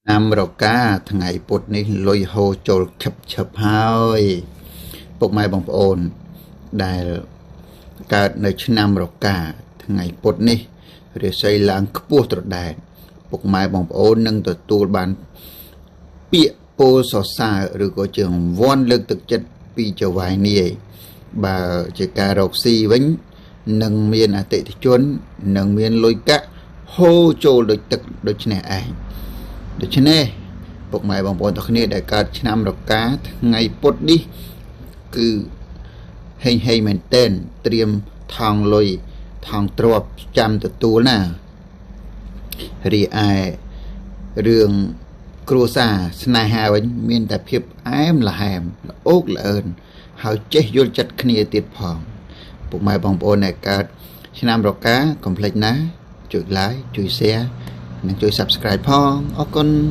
ឆ្នាំរកាថ្ងៃពុធនេះលុយហូរចូលឈឹបឈឹបហើយពុកម៉ែបងប្អូនដែលកើតនៅឆ្នាំរកាថ្ងៃពុធនេះរាសីឡើងខ្ពស់ត្រដែតពុកម៉ែបងប្អូននឹងទទួលបានពាក្យពោលសរសើរឬក៏ជារង្វាន់លើកទឹកចិត្តពីចៅហ្វាយនាយបើជាការរកស៊ីវិញនឹងមានអតិថិជននឹងមានលុយកាក់ហូរចូលដូចទឹកដូចនេះឯងដូច្នេះពុកម៉ែបងប្អូនទាំងគ្នាដែលកើតឆ្នាំរកាថ្ងៃពុធនេះគឺហេងហេងមែនទែនត្រៀមថងលុយថងទ្រព្យចាំទទួលណារីឯរឿងគ្រួសារស្នេហាវិញមានតែភាពអែមល្ហែមល្អោកល្អឿនហើយចេះយល់ចិត្តគ្នាទៀតផងពុកម៉ែបងប្អូនដែលកើតឆ្នាំរកាកុំភ្លេចណាជួយ like ជួយ share និងជួយ Subscribe ផងអរគុណ។